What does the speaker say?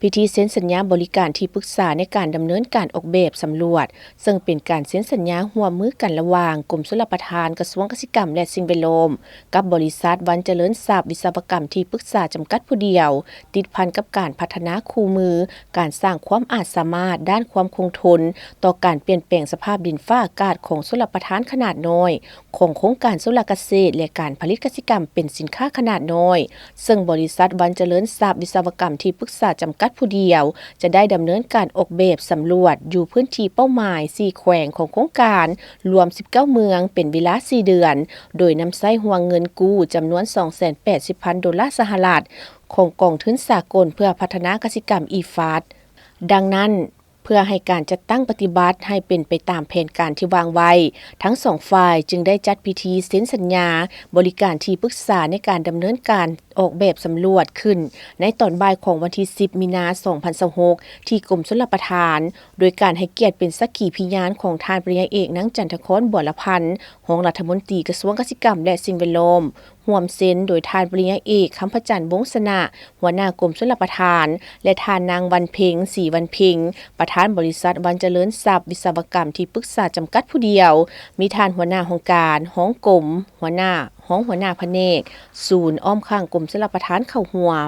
ພິທີເຊັນສັນຍາບໍລິການທີ່ປຶກສາໃນການດຳເນີນການອອກແບບສຳຫຼວດ ເຊິ່ງເປັນການເຊັນສັນຍາຮ່ວມມືກັນລະຫວ່າງກົມຊົນລະປະທານ, ກະຊວງກະສິກຳ ແລະ ສິ່ງແວດລ້ອມ ກັບບໍລິສັດວັນຈະເລີນຊັບວິສະວະກຳທີ່ປຶກສາຈຳກັດຜູ້ດຽວ, ຕິດພັນກັບການພັດທະນາຄູ່ມື, ການສ້າງຄວາມອາດສາມາດດ້ານຄວາມຄົງທົນຕໍ່ການປ່ຽນແປງສະພາບດິນຟ້າອາກາດຂອງຊົນລະປະທານຂະໜາດນ້ອຍ ຂອງໂຄງການໂຊລາກະເສດ ແລະ ການຜະລິດກະສິກຳເປັນສິນຄ້າຂະໜາດນ້ອຍ, ເຊິ່ງບໍລິສັດວັນຈະເລີນຊັບວິສະວະກຳທີ່ປຶກສາຈຳກັດຜູ້ດຽວ ຈະໄດ້ດຳເນີນການອອກແບບສຳຫຼວດຢູ່ພື້ນທີ່ເປົ້າໝາຍສີ່ແຂວງຂອງໂຄງການ ລວມສິບເກົ້າເມືອງ ເປັນເວລາສີ່ເດືອນ, ໂດຍນຳໃຊ້ຮ່ວງເງິນກູ້ຈຳນວນສອງແສນແປດສິບພັນໂດລາສະຫະລັດ ຂອງກອງທຶນສາກົນເພື່ອພັດທະນາກະສິກຳ ອີແຟດ. ດັ່ງນັ້ນ, ເພື່ອໃຫ້ການຈັດຕັ້ງປະຕິບັດໃຫ້ເປັນໄປຕາມແຜນການທີ່ວາງໄວ້, ທັງສອງຝ່າຍຈຶ່ງໄດ້ຈັດພິທີເຊັນສັນຍາບໍລິການທີ່ປຶກສາໃນການດຳເນີນການອອກແບບສຳຫຼວດຂຶ້ນໃນຕອນບ່າຍຂອງວັນທີສິບ ມີນາ ສອງພັນຊາວຫົກ ທີ່ກົມຊົນລະປະທານ, ໂດຍການໃຫ້ກຽດເປັນສັກຂີພິຍານຂອງທ່ານປະລິນຍາເອກ ນາງ ຈັນທະຄອນ ບົວລະພັນ ຮອງລັດຖະມົນຕີກະຊວງກະສິກຳ ແລະ ສິ່ງແວດລ້ອມ, ຮ່ວມເຊັນໂດຍທ່ານປະລິນຍາເອກ ຄຳພະຈັນ ວົງຊະນະ ຫົວໜ້າກົມຊົນລະປະທານ ແລະ ທ່ານນາງ ວັນເພັງ ສີວັນເພັງ ປະທານບໍລິສັດວັນຈະເລີນຊັບວິສະວະກຳທີ່ປຶກສາຈຳກັດຜູ້ດຽວ, ມີທ່ານຫົວໜ້າຫ້ອງການ, ຮອງກົມ, ຫົວໜ້າ, ຮອງຫົວໜ້າພະແນກ, ສູນ, ອ້ອມຂ້າງກົມຊົນລະປະທານເຂົ້າຮ່ວມ.